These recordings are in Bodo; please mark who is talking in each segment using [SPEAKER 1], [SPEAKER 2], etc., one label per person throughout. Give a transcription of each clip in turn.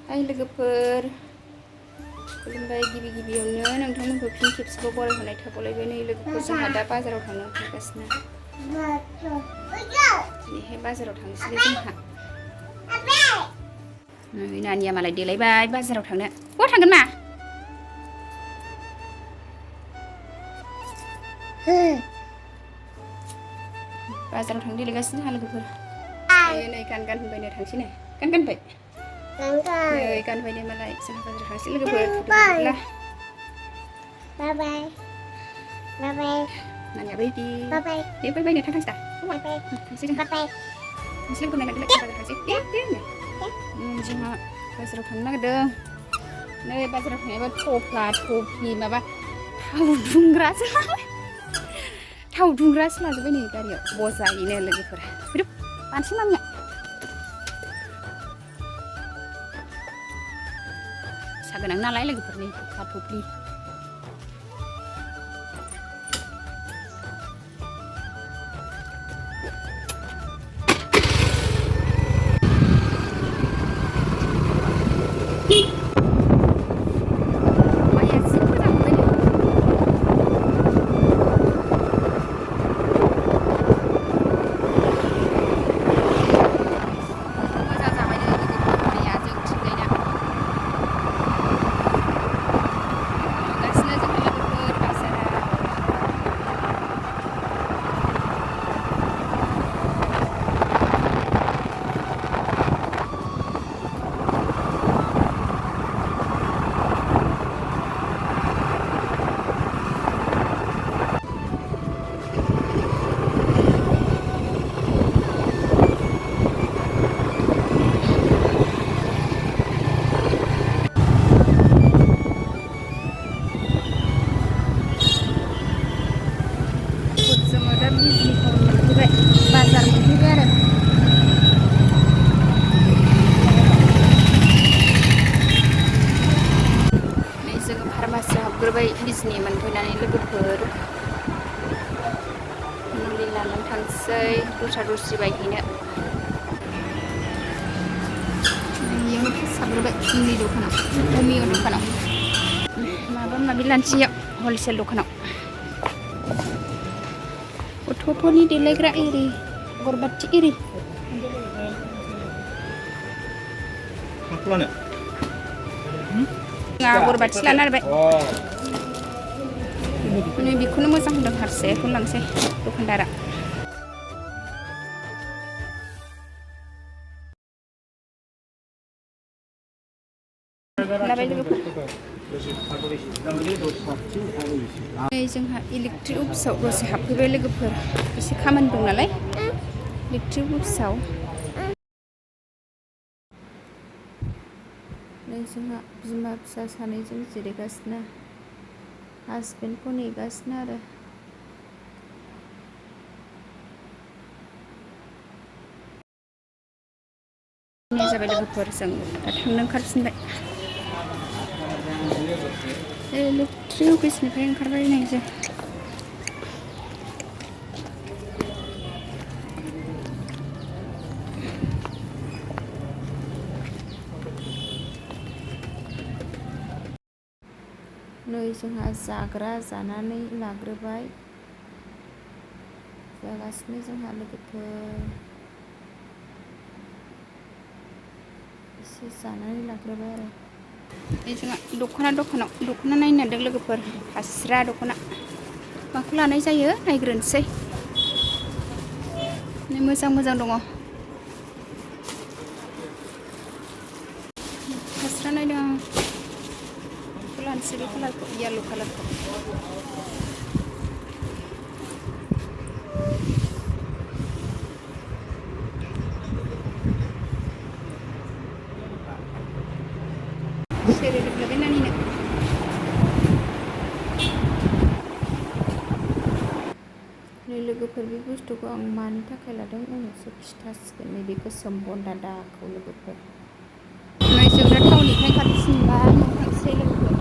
[SPEAKER 1] हाय लोगोफोर खुलुमबाय गिबियावनो नोंथांमोनखौ फिन खेबसेबाव बरायहरनाय थाबावलायबाय नै लोगोफोर जोंहा दा बाजाराव थांनो ओंखारगासिनो दिनैहाय बाजाराव थांनोसैलै जोंहा नै नानिया मालाय देलायबाय बाजाराव थांनो बहा थांगोन मा बाजाराव थांनो देलायगासिनो जोंहा लोगोफोर नै गान गानबायनो थांसै नै गान गानबाय नै गानबायनो मालाय जोंहा बाजाराव थांसै लोगोफोर बिदिब्ला
[SPEAKER 2] Bye bye. Bye bye.
[SPEAKER 1] नानिया बायदि
[SPEAKER 2] Bye bye.
[SPEAKER 1] दे बायनो थांसै दा
[SPEAKER 2] Bye bye.
[SPEAKER 1] थांसै जों
[SPEAKER 2] Bye bye.
[SPEAKER 1] थांसै लोगोफोर नायनानै बाजाराव थांसै दे जोंहा बाजाराव थांनो नागिरदों नै बाजाराव थांनायबा थफ्ला थफि माबा थाव दुंग्रासो लाजोब्बाय नै गारियाव बजायैनो लोगोफोरा फैदो मानसि मामिया सा गोनां नालाय लोगोफोरनि थफ्ला थफ्लि बाजार मोनफैबाय आरो नै जोङो फार्मासियाव हाबग्रोबाय बिजनि मोनफैनानै लोगोफोर मुलि लानानै थांसै दस्रा दस्रि बायहैनो बेयावनो फार्स्ट हाबग्रोबाय मुलि दखानाव अमिय' दखानाव माबा माबि लानोसै हलसेल दखानाव गथ'फोरनि देलायग्रा एरि अगरबाथि एरि अगरबाथि लानो नागिरबाय नै बेखौनो मोजां होनदों हारसाखौनो लांसै दखानदारा लाबाय लोगोफोर नै जोंहा इलेक्ट्रिक अफिसाव दसे हाबफैबाय लोगोफोर एसे खामानि दं नालाय इलेक्ट्रिक अफिसाव नै जोंहा बिमा फिसा सानैजों जिरायगासिनो हासबेन्डखौ नेगासिनो आरो जाबाय लोगोफोर जों दा थांनो ओंखारफिनबाय इलेक्ट्रिक अफिसनिफ्राय ओंखारबाय नै जों नै जोंहा जाग्रा जानानै लाग्रोबाय जागासिनो जोंहा लोगोफोर एसे जानानै लाग्रोबाय आरो जोंहा दख'ना नायनो नागिरदों लोगोफोर फास्रा दख'ना माखौ लानाय जायो नायग्रोनोसै मोजां दङ फास्रा नायदों आं बेखौ लानोसै बे कालारखौ येल्ल' कालारखौ सेरे लोबलाबाय नानिनो नै लोगोफोर बे बुस्थुखौ आं मानि थाखाय लादों उनावसो खिथासिगोन नैबे गोसोम बन्दा दाखौ लोगोफोर नै जों दा टाउननिफ्राय ओंखारफिनबाय न'आव थांसै लोगोफोर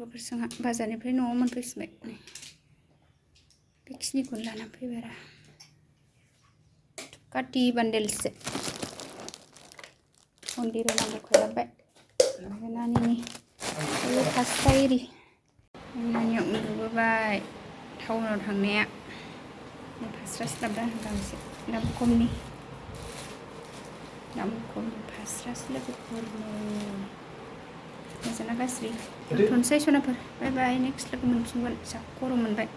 [SPEAKER 1] लोगोफोर जोंहा बाजारनिफ्राय न'आव मोनफैसिगोन नै बेखिनिखौनो लाना फैबाय आरो काटि बान्डेलसो मन्दिराव नांगौखाय लाबोबाय ओमफ्राय नानिनि फास्रा एरि नानिया उन्दुबोबाय टाउनाव थांनाया फास्रासो लाबोदों आं गांसे दाम खमनि फास्रासो लोगोफोरनो मोजांना गाज्रि दोनथ'नोसै सनाफोर बाय बाय नेक्स्ट लोगो मोनफिनगोन जा गरम मोनबाय